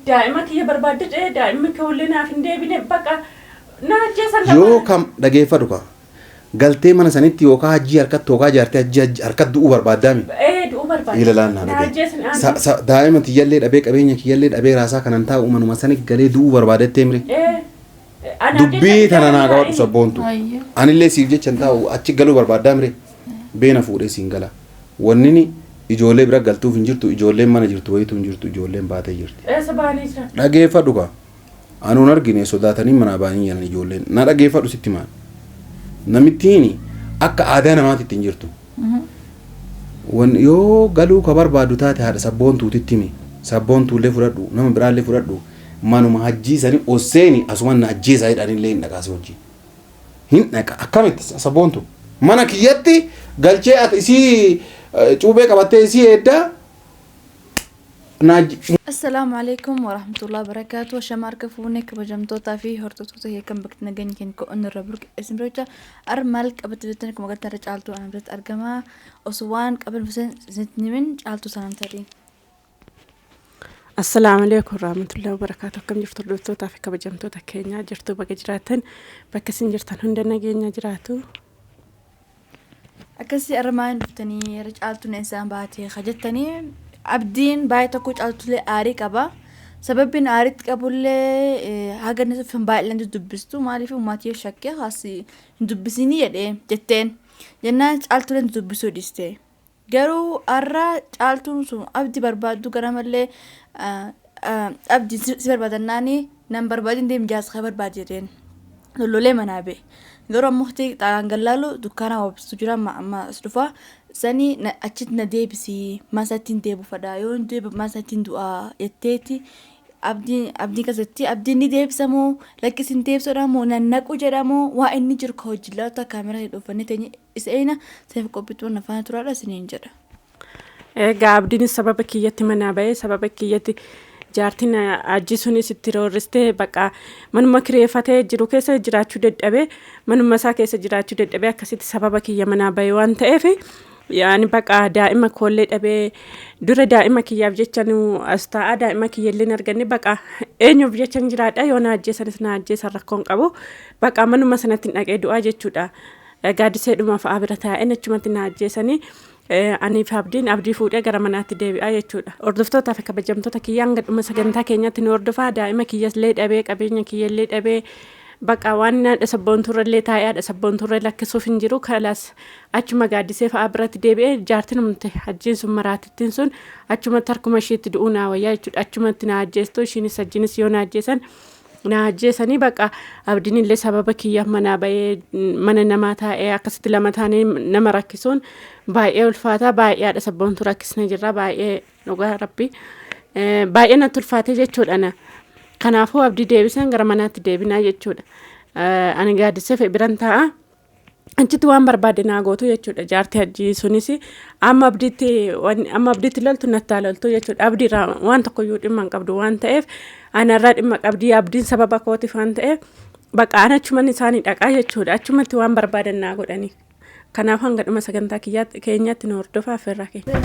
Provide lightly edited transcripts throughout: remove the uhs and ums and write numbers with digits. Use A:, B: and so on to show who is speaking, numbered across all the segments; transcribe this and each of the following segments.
A: Daa'ima kiyya barbaaddadhe, daa'imni koollee naaf hin deebine, bakka na ajjeesan.
B: Yoo kam dhageeffadhu ka. Galtee mana sanitti yookaan hajjii harkatti yookaan jaartee hajjii harkatti du'uu barbaaddaami.
A: Ee, du'uu barbaadde.
B: Ila laannaa
A: Na
B: dhagee.
A: ajjeesan.
B: Daa'ima tiyyallee dhabee, qabeenya kiyyallee dhabee, raasaa kanan taa'u manuma sani galee du'uu barbaadettee mire.
A: Ee.
B: Dubbii tana naa qabadhu, sabboontu.
C: Ayyo.
B: Anillee siif jecha hin taa'u, achi galuu barbaaddaa mire. Beena fuudhee siin gala. Wannini ijoollee bira galtuuf hin jirtu, ijoolleen mana jirtu wayitu hin jirtu, ijoolleen baatee jirti.
A: Eessa baanii jiran?
B: Dhageeffadhu ka. Anuun argine, sodaatanii manaa baanii jiran ijoolleen. Na dhageeffadhu, sitti maal. Namittiin akka aadaa namaatitti hin jirtu. Wan yoo galuu ka barbaadu taate haadha sabboontuutitti himi. Sabboontuullee fudhadhu, nama biraallee fudhadhu. Manuma hajjii sani osseeni asuman na ajjeesaa jedhanillee hin dhaqaase wajjin. Hin dhaqa, akkamitti sabboontu. Mana kiyyatti galchee ati isii cuubee qabattee isii eeddaa na
C: Assalaamu alaikum warahmatullahi wabarakaatu. Ashama, harka fuunee kabajamtootaa fi hordoftoota kan bakki nageenya keenya qo'annu irra burqe isin bira ar maal qabatti jirtan? Akkuma agartan irra Caaltuu ana biratti argama. Osoo waan qaban isinitti himin, Caaltuu sanaan tarii.
A: Assalaamu alaikum warahmatullahi wabarakaatu. Akkam jirtu, hordoftootaa fi kabajamtoota keenyaa? Jirtu, baga jiraatan. Bakka isin jirtan hunda nageenya jiraatu.
C: Akkasii armaan dhuftanii irra Caaltuun eessaan baatee jettanii, Abdiin baay'ee tokko Caaltullee aarii qaba. Sababbiin aariitti qabullee haga inni hin baay'een dubbistu maaliif maatii shakkee haasi hin dubbisinii jedhee jetteen jennaan Caaltullee dubbisuu dhiiste. Garuu har'a Caaltuun sun Abdii barbaaddu gara malee, Abdii si barbaadannaani nan barbaadin, deem jaarsa kee barbaadi jedheen. Lollolee manaa ba'e. Garuu ammoo xalaan gallaalu dukkaana wabsitu jira, amma amma as dhufa. Sani achitti na deebisi, maasatti hin deebi'u fadha, yoo hin deebi'u maasatti hin du'a jetteeti. Abdiin keessatti Abdiin ni deebisamoo lakkis hin deebisuudha moo nannaqu jedhamoo waa inni jiru ka hojii laata kaameraa dhuunfannee teenye isa eena seef qophittuu na faana turaadha isiniin jedha.
A: Egaa Abdiinis sababa kiyyatti manaa ba'ee, sababa kiyyatti jaartiin hajji sunis itti roorristee, bakka manuma kireeffatee jiru keessa jiraachuu dadhabee, manuma isaa keessa jiraachuu dadhabee, akkasitti sababa kiyya manaa ba'e waan ta'eef, yaani bakka daa'ima koollee dhabee, dura daa'ima kiyyaaf jecha nu as taa'aa, daa'ima kiyyallee hin arganne. Bakka eenyuuf jecha hin jiraadha? Yoo na ajjeesanis na ajjeesan, rakkoon qabu, bakka manuma sanatti hin dhaqee du'aa jechuudha. Gaaddiseedhuma fa'aa bira taa'een achumatti na ajjeesanii, anii fi Abdiin Abdii fuudhee gara manaatti deebi'aa jechuudha. Hordoftootaa fi kabajamtoota kiyyaa, hanga dhuma sagantaa keenyaatti nu hordofaa. Daa'ima kiyyallee dhabee, qabeenya kiyyallee dhabee, bakka waan haadha sabboontuurrallee taa'ee haadha sabboontuurra lakkisuuf hin jiru. Kalaas achuma gaaddisee fa'aa biratti deebi'ee, jaartiin humte hajjiin sun maraatittiin sun achumatti harkuma ishiitti du'uu naa wayyaa jechuudha. Achumatti na ajjeestu, ishiinis hajjiinis yoo na ajjeesan na ajjeesanii, bakka Abdiin illee sababa kiyyaaf manaa ba'ee mana namaa taa'ee, akkasitti lama taanee nama rakkisuun baay'ee ulfaataa, baay'ee haadha sabboontuu rakkisnee jirra, baay'ee dhugaa rabbi baay'ee natti ulfaatee jechuudha na. Kanaafuu Abdii deebisan gara manaatti deebinaa jechuudha. Ani gaaddisee fe'e biran taa'a. Achitti waan barbaade naa gootu jechuudha. Jaarti hajjii sunis amma Abdiitti loltu natti haa loltu jechuudha. Abdiirraa waan tokkoyyuu dhimma hin qabdu waan ta'eef, anarraa dhimma qabdi. Abdiin sababa kootiif waan ta'eef, bakka an achuman isaanii dhaqaa jechuudha. Achumatti waan barbaadan naa godhanii. Kanaaf hanga dhuma sagantaa keenyaatti nu hordofaa, affeerraa keenya.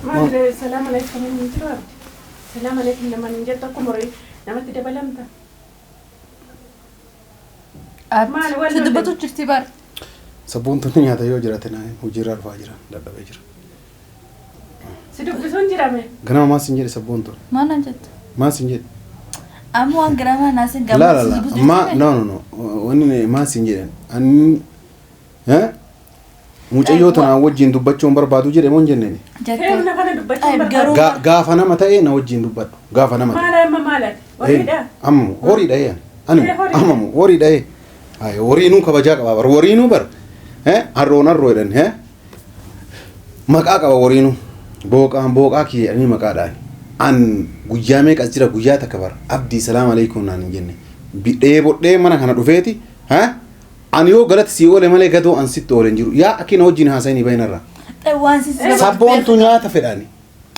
A: Maal, salaam alaikum hin jiru Abdi? Salaam alaikum namaan hin jettu, akkuma horii namatti dabalamta. Maali wal
C: Si dubbatu jirti bar.
B: Sabboontuun nyaata yoo jiraate na hojiirraa dhufaa jira, dadhabee jira.
A: Si dubbisuun jirame.
B: Ganama maal sin jedhe, sabboontuun?
C: Maal naan jette?
B: Maal sin jedhe?
C: Amma waan giramaa naasin
B: La la la, ma no no no, wanni maal sin jedhan ani mucayyoo tanaan wajjin dubbachuu hin barbaadu jedhe moo hin jenneeni?
A: Fe'u na kana dubbachuun
C: Ay, garuu-
A: barbaadu.
B: Gaafa nama ta'e na wajjin dubbadhu, gaafa nama ta'e.
A: Maala amma maalati? Horiidha?
B: Amma horiidha ee ani
A: Eh, horii.
B: amma horiidha ee. Ay, horiinuu kabajaa qaba bar, horiinuu bar harroon harroo jedhan maqaa qaba, horiinuu booqaan booqaa kiyya jedhanii maqaadhaan. An guyyaa meeqa as jira, guyyaa takka bar Abdii salaam alaikum naan hin jenne. Dheebodhee mana kana dhufeeti ani yoo galatti sii oole malee gadoo an sitti oole hin jiru. Yaa akki na wajjin haasa'inii bayinarraa.
C: Waan si
B: Sabboontu nyaata fedhaani.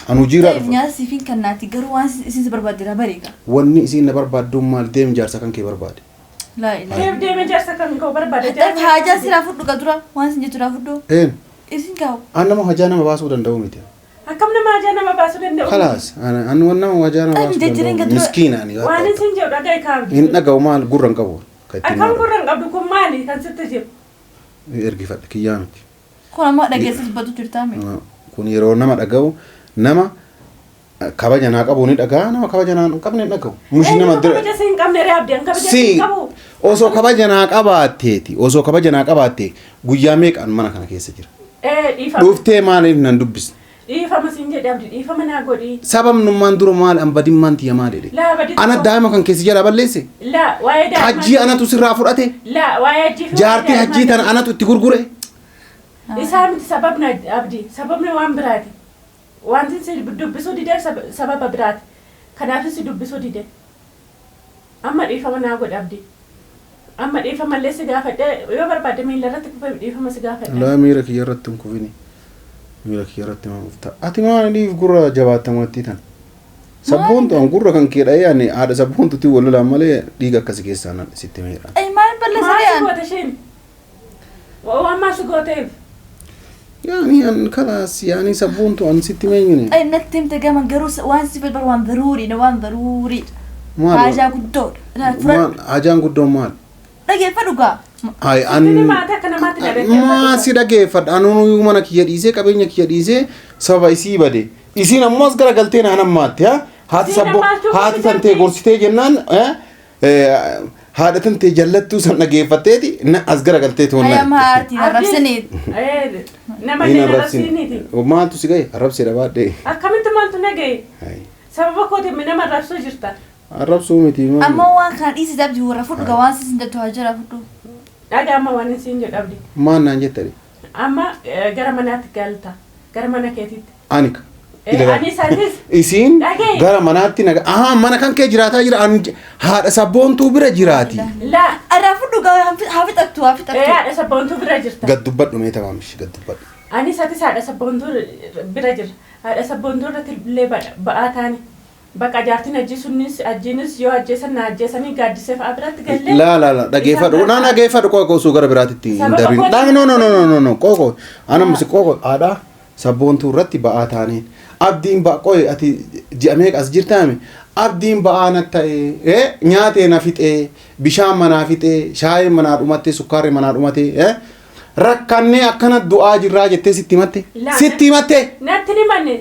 B: An hojiirraa dhufa.
C: Nyaata siifin kan naati, garuu waan isin si barbaadde bareega.
B: Wanni isiin na barbaadduun maal? Deem, jaarsa kan kee barbaade.
C: Laa ilaaha.
A: Keef deeme jaarsa kan koo barbaada
C: Xayyib haajaa siraa fudhu ka dura waan sin jettu naa fudhu.
B: Een
C: Isin kaa'u.
B: an nama hajaa nama baasuu danda'u miti.
A: Akkam nama hajaa nama baasuu danda'u?
B: Kalaas an waan nama hajaa nama
C: Xayyib
B: baasuu
C: jajjariin
B: danda'u.
C: ka dura.
B: Miskiina ani.
A: Waan isin jedhu dhaga'i kaabdi.
B: Hin dhaga'u maal gurra hin qabu. Kan ittiin
A: Akkam gurra hin qabdu kun maali kan sitti jiru?
B: Ergifadha kiyyaa miti.
C: Kun ammoo dhageessas dubbatu jirtaa mi?
B: Kun yeroo nama dhaga'u nama kabaja naa qabu ni dhaga'a nama kabaja naa hin qabne hin dhaga'u. Mushi nama
A: Eenyutu
B: dira.
A: kabaja si hin qabne ree abdi an kabaja si
B: Si
A: hin qabu.
B: osoo kabaja naa qabaatteeti osoo kabaja naa qabaatte guyyaa meeqaan mana kana keessa jira.
A: Ee dhiifama.
B: Dhuftee maaliif nan dubbisne?
A: Dhiifama siin jedhe abdi dhiifama naa godhi.
B: Sababnummaan dura maal an badimmaan tiyya maal jedhe?
A: Laa badii
B: Ana
A: tokko.
B: daa'ima kan keessa jalaa balleesse?
A: Laa waa'ee daa'ima.
B: Hajjii anatu sirraa fudhate?
A: Laa waa'ee hajjii fi waa'ee
B: Jaartii
A: daa'imaa
B: hajjii tana anatu itti gurgure?
A: Isaa miti sababni abdi sababni waan biraati. Wanti si dubbisuu dideef sababa biraati. Kanaaf si dubbisuu dide. Amma dhiifama naa godhi abdi. Amma dhiifama illee si gaafadhe yoo barbaadde miila irratti kufee dhiifama si gaafadhe.
B: Laa miira kiyya irratti hin kufini. Miira kiyya irratti maa kufta? Ati maaliif gurra jabaatta mo'attii tana? Sabboontu an gurra kan kee dha'ee ani haadha sabboontutti wal lolaan malee dhiiga akkasi keessaa nan sitti miidha.
C: Ay maal balleessa
A: Maal si
C: riyaan?
A: goote isheen? Waan maal si gooteef?
B: Yaani an kalaas yaani sabboontu an sitti meenyune.
C: Ay natti himte gama garuu waan si barbaadu waan daruuriidha waan daruuriidha.
B: Maal?
C: Haajaa guddoodha.
B: Maal hajaan guddoon maal?
C: Dhageeffadhu gaa.
B: Ay an
A: Sitti maatii akka namaatti na dhaggeeffadhu.
B: maa si dhageeffadha anuun mana kiyya dhiisee qabeenya kiyya dhiisee sababa isii bade. Isiin ammoo as garagaltee naan ammaatti ha haati
A: Isiin
B: sabbo
A: ammaachuu
B: haati
A: qabdi
B: tantee
A: jarti.
B: gorsitee jennaan haadha tantee jallattuu san dhageeffatteeti na as garagaltee toon
C: Ay amma haati arrabsanii.
A: Ee, nama
B: Hin
A: illee
B: arrabsine.
A: arrabsiiniiti.
B: Maaltu si gahe arrabsee dhabaadhe.
A: Akkamitti maaltu na gahe? Sababa kootiin nama arrabsuu jirta.
B: Arrabsuu miti maal?
C: Ammoo waan kana dhiisi abdi warra fudhu gaa waan sin jettu haa jira fudhu.
A: Dhagaa amma waan isin jedhu abdi.
B: Maal naan jettani?
A: Amma gara manaatti galta. Gara mana keetiitti.
B: Ani ka.
A: Ani isaatis
B: Isiin
A: Dhaga'i.
B: gara manaatti naga ahaa mana kan kee jiraataa jira an haadha sabboontuu bira jiraati.
A: Laa
C: Arraa fudhu gaa haa fixattu haa fixattu.
A: Haadha sabboontuu bira jirta.
B: Gad dubbadhu mee tabaamish gad dubbadhu.
A: Ani isaatis haadha sabboontuu bira jira. Haadha sabboontuu irratti illee ba'aa taane. Bakka jaartiin hajji sunis ajjiinis yoo ajjeesan na ajjeesanii gaaddisee fa'aa biratti gallee.
B: Laa laa laa dhageeffadhu
A: Isaan
B: naan dhageeffadhu qoqo osoo gara biraatitti hin
A: Sababa
B: dabrin.
A: kootiin-
B: Laa no no no no no no qoqo anam si qoqo haadha sabboontuu irratti ba'aa taaneen abdiin ba'a qoy ati ji'a meeqa as jirtaame abdiin ba'aa na ta'e nyaatee na fixee bishaan manaa fixee shaayee manaa dhumattee sukkaarri manaa dhumatee rakkannee akkana du'aa jirraa jettee sitti himatte
A: Laa.
B: sitti himatte
A: Natti ni manne.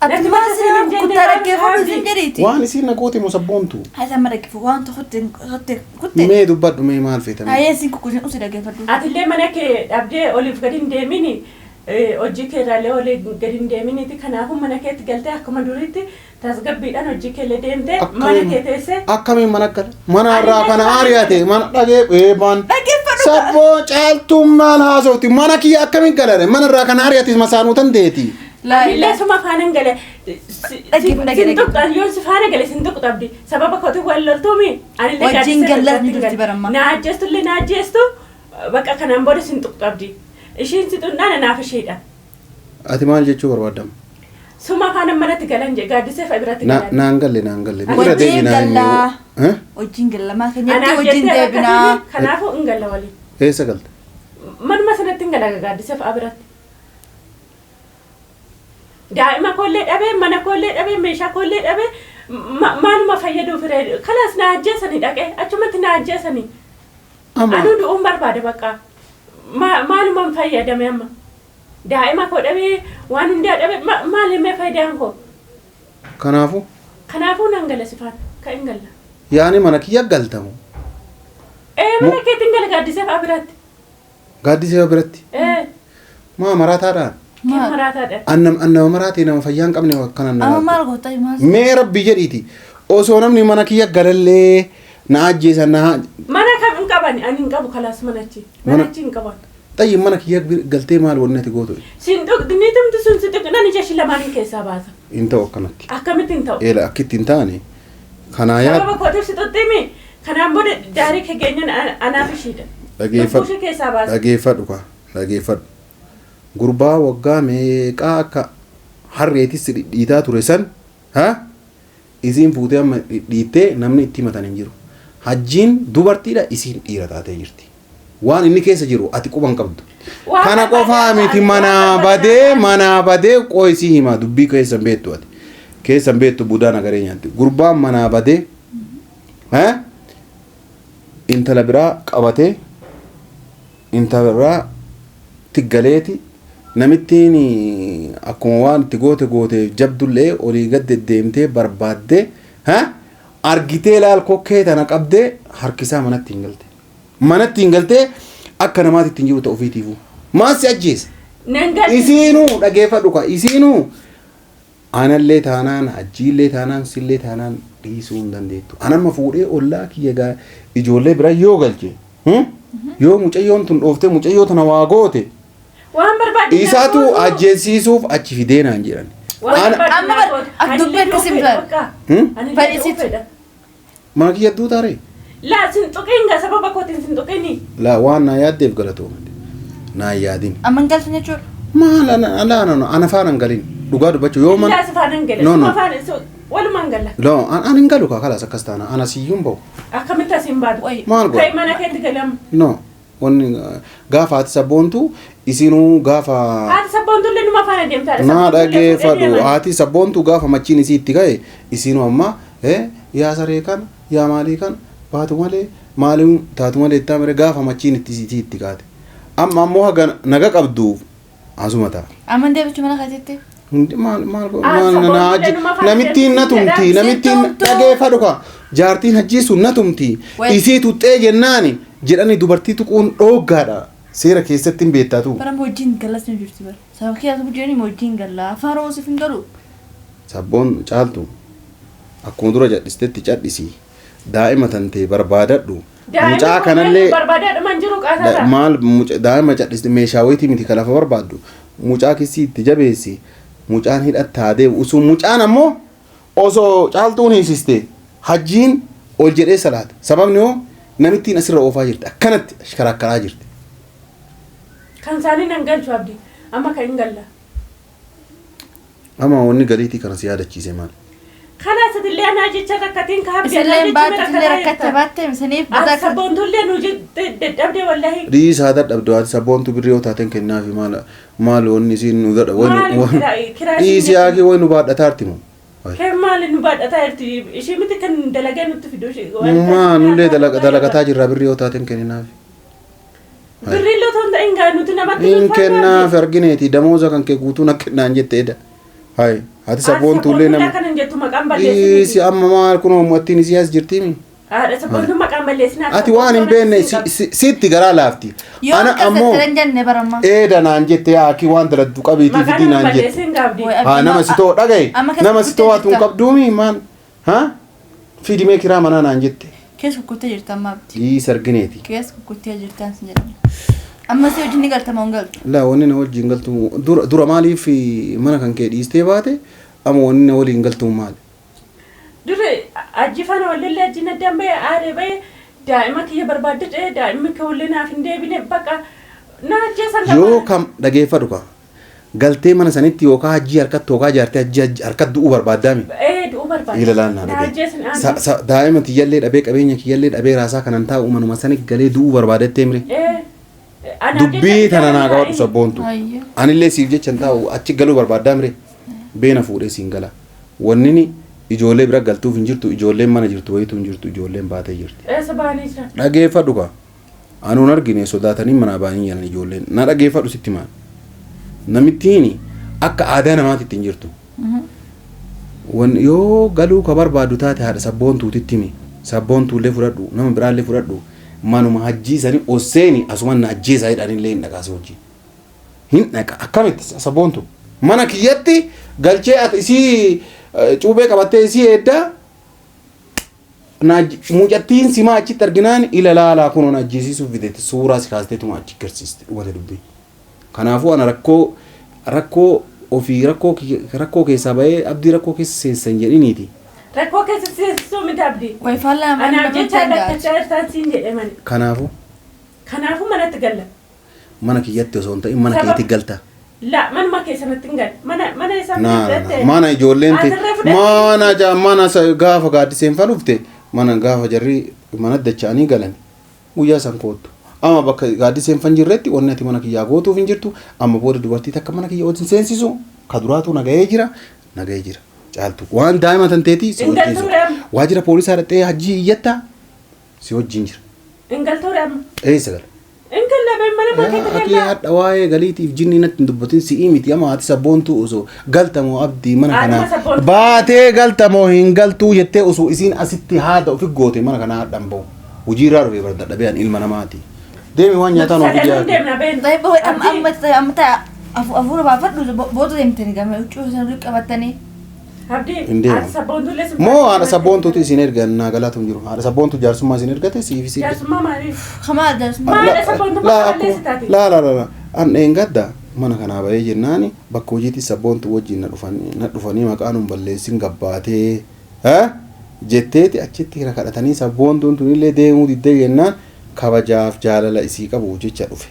C: Ati
A: Natti
C: maal
A: mata
C: sin
A: siin jenne
C: kuttaa
A: maal
C: dhaggeeffadhu
A: abdi?
C: sin jedhiiti.
B: waan isiin na goote moo sabboontu
C: Haa isaan dhaggeeffadhu waan tokkotti kutte kutte.
B: mee dubbadhu mee maal feetame
C: Hayyee sin kukkusin usi dhaggeeffadhu.
A: Atillee mana kee dhabdee oliif gadi hin deemini. Hojii kee irraallee oliif gadi hin deeminiiti. Kanaafuu mana keetti galtee akkuma duriitti tasgabbiidhaan hojii keellee deemtee mana kee teessee.
B: Akkamiin mana gala mana irraa kana ari'ate mana dhagee eebaan
C: Dhaggeeffadhu.
B: sabboo caaltuun maal haasofti mana kiyya akkamiin galare mana irraa kana ari'ate masaanuu dandeeti.
C: Laa
A: Anillee
C: ilaaha.
A: suma faana hin gale.
C: Dhaggeeffadhu, dhaggeeffadhu.
A: Yoon si faana gale sin tuqxu abdi. Sababa kootiin wal loltuumi. Anillee
C: Wajjin
A: gaaddisee
C: gallas
A: biratti
C: ni jirti
A: gale.
C: baramma.
A: Na ajjeestullee na ajjeestu bakka kanaan booda sin tuqxu abdi. Ishiin si xunnaan anaaf ishiidha.
B: Ati maal jechuu barbaadama?
A: Suma faana manatti galan je gaaddisee fa'a biratti galan.
B: Naan galle naan galle.
C: Wajjin
B: Irra deebi naan
C: gallaa.
B: himi.
C: Wajjin galla maa keenyatti
A: Anaaf
C: wajjin
A: jettee
C: deebinaa.
A: rakkatini kanaafuu hin galla waliin.
B: Eessa galte?
A: Manuma sanatti hin gala gaaddisee fa'a biratti. Daa'ima koollee dhabee mana koollee dhabee meeshaa koollee dhabee maaluma fayyaduuf ree kalaas na ajjeesanii dhaqee achumatti na ajjeesanii.
B: Amma
A: Anuu du'uun barbaade bakka maaluma hin fayyadame amma. Daa'ima koo dhabee waan hundaa dhabee maal himee faayidaan koo?
B: kanaafuu
A: Kanaafuu nan gala sifaan kan hin galla.
B: yaani mana kiyya galtamu.
A: Ee mana keetti hin gala gaaddisee fa'a biratti.
B: Gaaddisee biratti
A: Ee
B: maa maraataadhaan?
A: kee
C: Maal?
A: maraataadha.
B: Annama maraatee nama fayyaa hin qabne akkana
C: Amma
B: nama.
C: maal goota maal?
B: Mee rabbi jedhiiti osoo namni mana kiyya galallee na ajjeesan na
A: Mana kam hin qaban ani hin qabu kalaas manachi.
B: Mana-
A: Manachi hin qaban.
B: xayyi mana kiyya galtee maal wanni ati gootu
A: Sin tuqxu ni tumtu sun si tuqxu nan ija ishii lamaaniin keessaa baasa.
B: hin ta'u akkanatti.
A: Akkamitti hin ta'u?
B: Eela akkitti hin taane kanaa yaad
A: Sababa kootiif si tuqximi kanaan booda daarii kee geenyaan anaaf ishiidha.
B: Dhageeffadhu.
A: Lubbuu ishee keessaa baasa.
B: Dhageeffadhu kaa dhageeffadhu. Gurbaa waggaa meeqaa akka harreetis si dhidhiitaa ture san ha isiin fuutee amma dhidhiittee namni itti himatan hin jiru. Hajjiin dubartiidha, isiin dhiira taatee jirti. Waan inni keessa jiru ati quba hin qabdu.
A: Waan
B: Kana
A: barbaade
B: qofaa miti
A: ta'an,
B: manaa
A: waan
B: badee
A: barbaade
B: manaa badee qooyisii hima dubbii keessa hin beektu ati. Keessa hin beektu budaa nagaree nyaatti. Gurbaan manaa badee eh, intala biraa qabatee intala biraa tiggaleeti namittiin akkuma waan itti goote goote jabdullee olii gad deddeemtee barbaaddee ha argitee laal kokkee tana qabdee harkisaa manatti hin galte. Manatti hin galtee akka namaatti ittiin jiru ta'u ofiitiifuu. Maal si ajjeesa?
A: Nan galche.
B: Isiinuu dhageeffadhu ka isiinuu anallee taanaan hajjiillee taanaan sillee taanaan dhiisuu hin dandeettu. Anamma fuudhee ollaa kiyya gaa ijoollee bira yoo galche yoo mucayyoon tun dhooftee mucayyoo tana waa goote
A: Waan barbaade
B: isaatu ajjeesiisuuf achi fidee naan jedhan.
A: Waan barbaade
C: Amma
A: naa gootu.
C: ak dubbii
A: Anillee du'uu
C: akkasii
A: fedha
C: bitaa.
A: bakka.
B: Hmm?
A: Anillee du'uu
C: Fedhisitu.
A: fedha.
B: Mana kiyya duutaaree?
A: Laa sin tuqin gaa sababa kootiin sin tuqini.
B: Laa waan naa yaaddeef galatoomte. Naa yaadin.
C: Amma hin galtan jechuudha.
B: Maal ana ala ana ana faana hin galin. Dhugaa dubbachuu yoo mana.
A: Laa si faana hin gala.
B: No, no.
A: Suma faana walumaan gala.
B: No, an hin galu kaa kalaas akkas taana ana siyyuun bahu.
A: Akkamitti asiin baatu?
C: Wayi.
B: Maal godha?
A: Kai mana keetti galama.
B: No. Wanni gaafa ati sabboontu isinuu gaafa
A: Haati sabboontullee numa faana deemtaadha.
B: naa
A: Sabboontullee fuudhee
B: dhageeffadhu
A: deeman.
B: haati sabboontu gaafa machiin isii itti ka'e isinuu amma yaa saree kana yaa maalii kana baatu malee maalii taatu malee itti amire gaafa machiin itti isii itti kaate amma ammoo haga naga qabduuf asuma ta'a.
C: Amma hin deebichu mana keetitti.
B: Hundi maal maal
A: Ah,
B: maal
A: sabboontu
B: na hajji
A: illee numa faana
B: namittiin na
A: deemti
B: tumti
A: jedha.
B: namittiin
C: Tumtu.
B: dhageeffadhu ka jaartiin hajjii sun na tumti
C: Wait.
B: isii tuxxee jennaani jedhani dubartii tuquun dhooggaadha seera keessatti hin beektatu.
C: Bara wajjin galas ni jirti bara. Sababa kiyyaatu bujjeeni wajjin galla. Afaan Oromoo siif hin galu.
B: Sabboon caaltu akkuma dura cadhistetti cadhisi daa'ima tantee barbaadadhu
A: Daa'imni
B: mucaa
A: kun
B: kanallee
A: barbaadaadhuma hin jiru qaasaadha.
B: maal daa'ima cadhiste meeshaa wayitii miti kan lafa barbaaddu mucaa kisii itti jabeessi mucaan hidhattaa deemu osoo mucaan ammoo osoo caaltuun hiisiste hajjiin ol jedhee salaata sababni hoo namittiin asirra oofaa jirti akkanatti karakkaraa jirti.
A: Kan isaanii nan galchu abdi. Amma kan hin galla.
B: Amma wanni galiitii kana si yaadachiise maal?
A: Kalaas atillee anaa jecha rakkatiin ka abdi anaa
C: Isallee
A: jecha
C: baattu illee
A: rakkataa
C: rakkatte
A: jirta.
C: baatte isiniif
A: Ati
C: badaa
A: sabboontullee nu dadhabde wallahi.
B: Dhiisaa dadhabdu haati sabboontu birrii yoo taateen kennaafi maal maal wanni isiin nu dadha
A: Maal kiraa isiin
B: dhiisii haakii wayi nu baadhataarti moo?
A: Kan maali nu baadhataa jirti? Ishee miti kan dalagee nutti fidu ishee.
B: Maa nullee dalagataa jirra birrii yoo taateen kenninaafi.
A: Birrii illee otoo hin ta'in gaa nuti namatti
B: Hin
A: ulfaatu
B: kennaafi argineeti damooza kan kee guutuu na kennaan jette eda. Hayi haati sabboontuullee nama.
A: Kana hin jettu maqaan
B: Dhiisi
A: balleessiniti.
B: amma maal kun uummattiin isii as jirtiimi.
A: Haadha sabboontuu maqaan balleessinaa.
B: Ati waan hin beekne sitti garaa laafti.
C: Yoo
B: Ana
C: akkas
B: ammoo
C: jettee hin jenne baramma.
B: eeda naan jette yaakii waan daladdu qabiitii
A: Maqaan
B: fidii
A: nama
B: naan jette.
A: balleessin gaabdi.
C: Wayi
B: Haa nama si too dhagaye
C: Amma keessa
B: nama si too atuun
C: jirta.
B: qabduumi maal haa fidimee kiraa manaa naan jette.
C: Keessa kukkuttee jirta amma abdi.
B: Dhiisi argineeti.
C: Keessa kukkuttee jirtaan sin jedhama. Amma si wajjin ni galta moo hin galtu?
B: Laa wanni na wajjin galtu dura dura maaliif mana kan kee dhiistee baate amma wanni na waliin galtu maali?
A: Dure ajji faana walillee ajjiin addaan bahee aaree bahee daa'ima kiyya barbaaddadhee daa'imni kee wallee naaf hin deebine bakka na ajjeesan
B: Yoo kam dhageeffadhu ka galtee mana sanitti yookaan hajjii harkatti yookaan jaartee hajjii harkatti du'uu barbaaddaami.
A: Ee du'uu barbaada.
B: Ila laannaa
A: Na
B: dhagee.
A: ajjeesan aaree.
B: Daa'ima tiyyallee dhabee qabeenya kiyyallee dhabee raasaa kanan taa'u manuma sani galee du'uu barbaadettee mire.
A: Ee anaaf
B: Dubbii
A: jecha
B: tana naa qabadhu sabboontu.
C: Ayyo.
B: Anillee siif jecha hin taa'u achi galuu barbaaddaa mire. Beena fuudhee siin gala. Wannini ijoollee bira galtuuf hin jirtu ijoolleen mana jirtu wayitu hin jirtu ijoolleen baatee jirti.
A: Eessa bahanii jiran?
B: Dhageeffadhu ka. Anuun argine sodaatanii manaa baanii jiran ijoolleen. Na dhageeffadhu sitti maal. Namittiin akka aadaa namaatti hin jirtu. Wan yoo galuu ka barbaadu taate haadha sabboontuutitti himi. Sabboontuullee fudhadhu nama biraallee fudhadhu manuma hajjii sanii osseeni asuman na ajjeesaa jedhanillee hin dhaqaase hojii. Hin dhaqa akkamitti sabboontu mana kiyyatti galchee ati isii cuubee qabattee isii eeddaa mucattiin simaa achitti arginaan ila laalaa kunoo na ajjeesiisuuf fidetti suuraa si kaasteetuma achi garsiiste dhumate dubbii. Kanaafuu ana rakkoo rakkoo ofii rakkoo rakkoo keessaa bahee abdii rakkoo keessa seensan jedhiniiti.
A: Rakkoo keessa seensisuu miti abdi.
C: Wayi faallaa namaa
A: Anaaf
C: namatti
A: jecha
C: danda'a.
A: rakkachaa jirtaan siin jedhe mani.
B: Kanaafuu
A: Kanaafuu manatti galla.
B: mana kiyyatti osoo hin ta'in mana
A: Sabab-
B: keetti galta.
A: La manuma keessanatti hin galle. Mana mana isaa
B: Naa naa mana ijoolleen ta'e
A: Asirra fudhatte.
B: mana mana gaafa gaaddiseen fa dhufte Mana gaafa jarri mana dacha'anii galan guyyaa san koottu. Amma bakka gaaddiseen fan jirretti wanni ati mana kiyyaa gootuuf hin jirtu. Amma booda dubartii takka mana kiyya wajjin seensisu ka duraatu nagahee jira, nagahee jira. Caaltu waan daa'ima tan teetii si
A: Hin
B: wajjin
A: galtuu
B: jiru.
A: re'am.
B: Waajjira poolisaa dhaqxee hajjii iyyatta si wajjin jira.
A: Hin galtuu re'am.
B: Eessa gala?
A: Hin galla bee mana makeetti
B: Ati
A: galla.
B: hadha waa'ee galiitiif jinni natti hin dubbatin, si'ii miti. Amma haati sabboontuu osoo galtamoo abdii mana
A: Haadhuma
B: kanaa
A: sabboontuu.
B: baatee galtamoo hin galtuu jettee osoo isiin asitti haada ofi goote mana kanaa hadhan bahu. Hojiirraa dhufee bar dadhabee an ilma namaati. Deemi waan nyaataa nuuf
A: Sadanuu
B: ijaa.
A: deemna been.
C: Tayyib amma amma amma afuura baafadhu booda deemtanii gama huccuu sana qabattanii.
A: Abdii
B: Hin deemu.
A: haati sabboontuullee si
B: Moo haadha sabboontuutu isin erga naa galaatu hin jiru. Haadha sabboontu jaarsummaa isin ergate siif isin.
A: Jaarsummaa maaliif?
C: Kamaa jaarsummaa.
A: Maal haadha sabboontu
B: Laa
A: bakka
B: akkuma
A: balleessi taate?
B: laa laa laa an dheengadda mana kanaa bahee jennaani bakka hojiitti sabboontu wajjin na dhufanii maqaa nun balleessin gabbaatee jetteeti achitti hira kadhatanii sabboontuun tunillee deemuu diddee jennaan kabajaaf jaalala isii qabu jecha dhufe.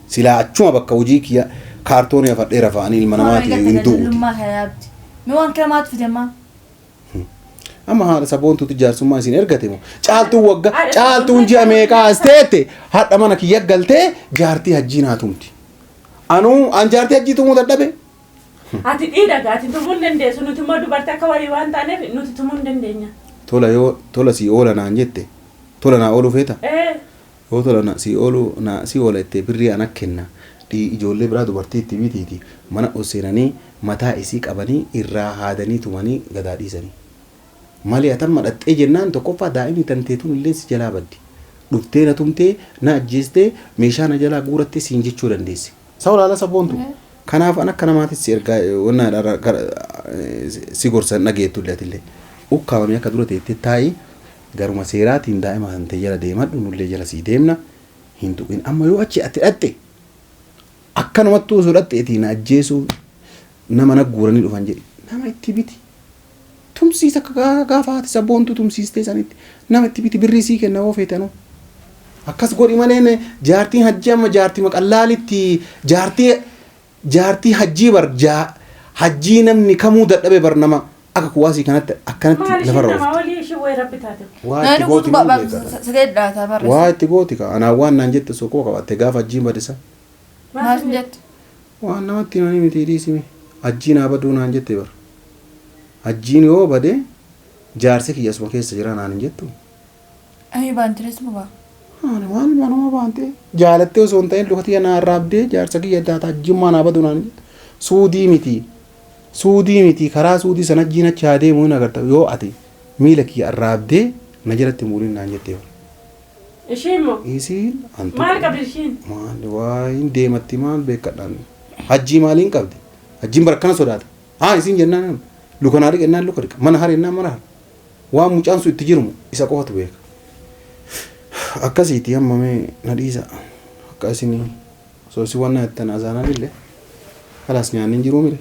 B: Silaa achuma bakka hojii kiyya kaartoonii afadhee rafa'anii ilma namaati hin du'uuti.
C: Dullummaa kana yaabdi. Mee waan kana maatu fide ammaa?
B: Amma haadha sabboontuutu jaarsummaa isin ergate moo caaltuun wagga
A: Haadha
B: caaltuun ji'a meeqaa as teette hadha mana kiyya galtee jaartii hajjii naa tumti. Anuu an jaartii hajjii tumuu dadhabe.
A: Ati dhiira gaa ati tumuu hin dandeessu, nuti immoo dubartii akka walii waan taaneef nuti tumuu hin dandeenya.
B: Tola yoo tola sii oola naan jette, tola naa ooluu feeta?
A: Ee.
B: Yoo tola na sii ooluu na sii oola jettee birrii ana kenna dhii ijoollee biraa dubartii itti bitiiti mana ol seenanii mataa isii qabanii irraa haadanii tumanii gadaa dhiisanii. Mali ati amma dhaqxee jennaan tokkoffaa daa'imni tantee tun illee si jalaa baddi. Dhuftee na tumtee na ajjeestee meeshaa na jalaa guurattee siin jechuu dandeessi. Sa olaala sabboontu. Kanaaf an akka namaatti si ergaa wannaadha gara si gorsan dhageettu illee atillee. Ukkaamamee akka dura teettee taa'i garuma seeraatiin daa'ima tantee jala deemadhu, nullee jala sii deemna hin tuqin. Amma yoo achi ati dhaqxe akkanumattuu osoo dhaqxeetii na ajjeesuu nama na guuranii dhufan jedhi. Nama itti biti. Tumsiisa akka gaafa haati sabboontuu tumsiistee sanitti nama itti biti, birrii sii kenna yoo feete anuu. Akkas godhi malee jaartiin hajjii amma jaartii maqallaalitti jaartii hajjii bar hajjii namni kamuu dadhabe bar nama akka kuwaasii kanatti akkanatti
A: Maal isheen
B: lafarra
A: namaa
B: oofti.
A: olii isheen wayi rabbi taate.
B: Waa itti
C: Namni
B: gooti
C: guutuu
B: ni beekata.
C: sagalee dhaataa barreessa.
B: Waa itti gooti ka anaa waan naan jette osoo quba qabaatte gaafa hajjiin badisa.
C: Maal sin jette?
B: Waan namatti himanii miti, dhiisime. Hajjiin haa baduu naan jette bar. Hajjiin yoo bade jaarsi kiyya asuma keessa jira naan hin jettu.
C: Ayi baantirees mubaa.
B: Ani waan manuma baante jaalattee osoo hin ta'in luka tiyya naa arraabdee jaarsa kiyya taata hajjummaa naa badu naan hin jettu. Suudii miti. Suudii miti, karaa suudii sana hajjiin achi haa deemu hin agarta yoo ati miila kiyya arraabdee na jalatti hin buulin naan jettee bar.
A: Ishii immoo
B: Isiin antu
A: maal qabdi ishiin?
B: Maal waa hin deematti maal beekadhaan hajjii maaliin qabdi? Hajjiin bara akkana sodaata. Haa isiin jennaan luka naa dhiqa jennaan luka dhiqa, mana hara jennaan mana hara. Waan mucaan sun itti jiru isa qofatu beeka. Akkasiiti amma mee na dhiisa. Akka isin osoo isin waan jettan azaanaan illee kalaas nyaanni hin jiruu mire.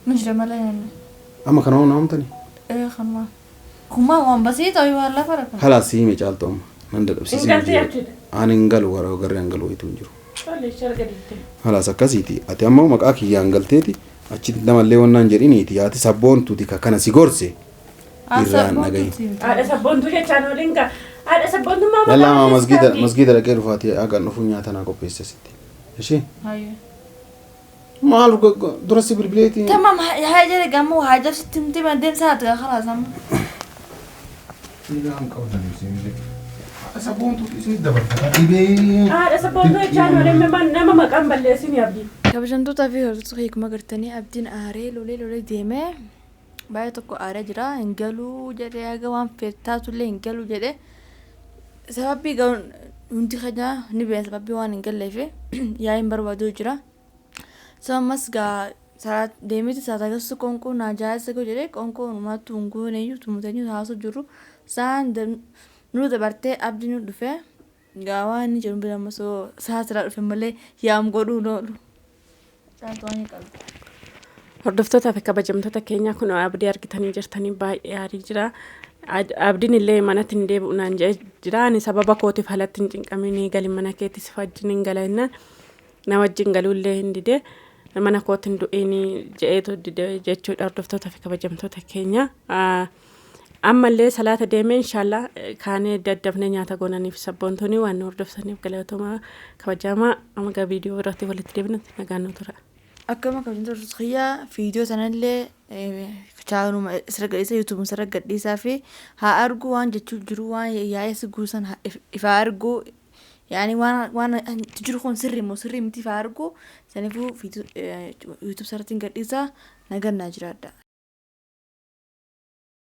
C: Mun jira malee nyaanni.
B: Amma kana waan haamtani.
C: Ee kanuma. Kuma waan basiita waan lafa rafa.
B: Kalaas si hime caaltu amma nan dadhabsiisin.
A: Hin galtee jechuudha.
B: Ani hin galu, gara garri hin galu wayitu hin jiru.
A: Tole ishee arga diddee.
B: Kalaas akkasiiti. Ati ammoo maqaa kiyyaan galteeti achitti namallee wannaan jedhiniiti yaati sabboontuuti ka kana si gorse irraan dhagahi.
A: Haadha sabboontuu jechaan waliin gaa. Haadha sabboontummaa
B: Yallaa
A: maqaa
B: maa
A: balleessi
B: masgiida
A: taati.
B: Masgiida dhaqee dhufaati hagan dhufu nyaata naa qopheesse sitti. Ishee
C: Hayyee.
B: maal dura si bilbileeti.
C: Tamam haja gamoo haja sitti himti deemsa haati خلاص amma.
B: Haadha sabboontuutu isinit dabarfata dhibee.
A: Haadha sabboontuu jechaan waliin nama maqaan balleessin abdii.
C: Kabajamtootaa fi hordoftoota hiikuma gartanii abdiin aaree lolee lolee deemee baay'ee tokko aaree jira, hin galuu jedhee, haga waan feetaatullee hin galuu jedhee. Sababii hundi keenya ni beekna, sababii waan hin galleef yaa'iin barbaaduu jira. So ammas gaa deemiti saatagassu qoonqoo naa jaarsa goo jedhee qoonqoo numaattu hin gooneyyuu tumuteenyu haasoo jiru saan nu dabartee abdii nu dhufee gaa waan inni jedhu bira ammas saa siraa dhufe malee yaam godhuu oolu. Caaltu waan hin qabdu.
A: Hordoftootaa fi kabajamtoota keenyaa, kun abdii argitanii jirtanii baay'ee aarii jira. Abdiin illee manatti hin deebi'u naan jedhee jira. Ani sababa kootiif alatti hin cinqamin, gali mana keetti si wajjin hin gala jennaan na wajjin galuullee hin dide. Mana kootti hin du'in jedheetu dide jechuudha, hordoftoota fi kabajamtoota keenya. Ammallee salaata deemee inshaallah kaanee daddafnee nyaata goonaniif sabboontoonni waan nu hordoftaniif galatoomaa kabajamaa amma gaa viidiyoo irratti walitti deebinutti nagaan nu tura.
C: Akkama kabajamtoota kiyyaa viidiyoo sanallee chaanuma sirra gadhiisa yuutuub sirra gadhiisaa fi haa argu waan jechuu jiru waan yaa'ee si guusan ifaa argu yaani waan itti jiru kun sirrii moo sirrii miti ifaa argu saniifuu yuutuub sirratti hin gadhiisaa nagannaa jiraadha.